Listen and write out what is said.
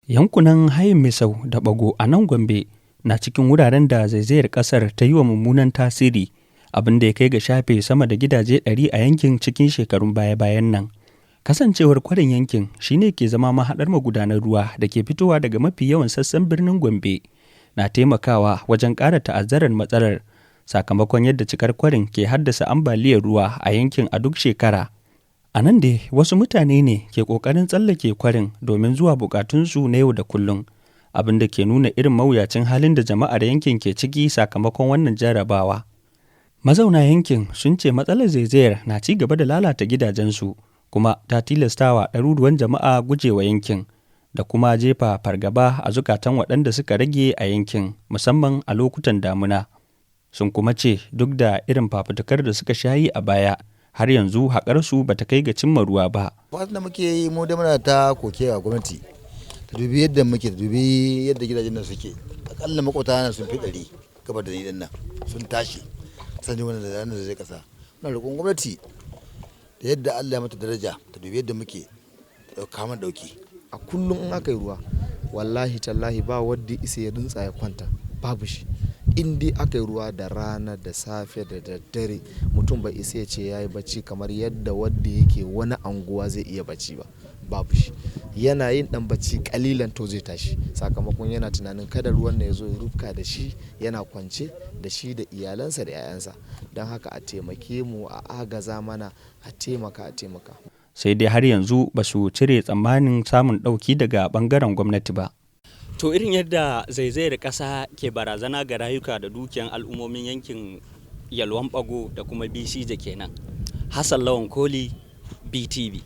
Yankunan Hayin Misau da Bago a nan Gombe na cikin wuraren da zaizayar ƙasar ta yi wa mummunan tasiri, abin da ya kai ga shafe sama da gidaje 100 a yankin cikin shekarun baya-bayan nan. Kasancewar kwarin yankin shi ne ke zama mahaɗar magudanan ruwa da ke fitowa daga mafi yawan sassan birnin Gombe na taimakawa wajen ƙara ta'azzarar matsalar, sakamakon yadda cikar kwarin ke haddasa ambaliyar ruwa a yankin a duk shekara. A nan dai wasu mutane ne ke ƙoƙarin tsallake kwarin domin zuwa buƙatunsu na yau da kullum, abin da ke nuna irin mawuyacin halin da jama'ar yankin ke ciki sakamakon wannan jarrabawa. Mazauna yankin sun ce matsalar zaizayar na ci gaba da lalata gidajensu kuma ta tilastawa ɗaruruwan jama'a gujewa yankin da kuma jefa fargaba a zukatan waɗanda suka rage a yankin, musamman a lokutan damuna. Sun kuma ce duk da irin fafutukar da suka sha yi a baya, har yanzu haƙarsu ba ta kai ga cimma ruwa ba. Fatan da muke yi mu da muna ta kokewa gwamnati ta dubi yadda muke, ta dubi yadda gidajen nan suke. Akalla makwabta na sun fi 100 gaba da ni din nan sun tashi sani wannan da nan zai kasa. Muna roƙon gwamnati da yadda Allah ya mata daraja ta dubi yadda muke, ta ɗauka mana ɗauki. A kullum in aka yi ruwa, wallahi tallahi ba wanda ya isa ya rintsa ya kwanta, babu shi. In dai aka yi ruwa da rana da safe da daddare, mutum bai isa ya ce ya yi bacci kamar yadda wanda yake wani anguwa zai iya bacci ba, babu shi. Yana yin ɗan bacci ƙalilan to zai tashi sakamakon yana tunanin kada ruwan nan ya zo ya rufka da shi yana kwance da shi da iyalansa da 'ya'yansa. Don haka a taimake mu, a agaza mana, a taimaka, a taimaka. Sai dai har yanzu ba su cire tsammanin samun ɗauki daga ɓangaren gwamnati ba. To irin yadda zaizayar ƙasa ke barazana ga rayuka da dukiyan al'ummomin yankin Yalwan Bago da kuma BCJ kenan. Hassan Lawan Koli, BTV.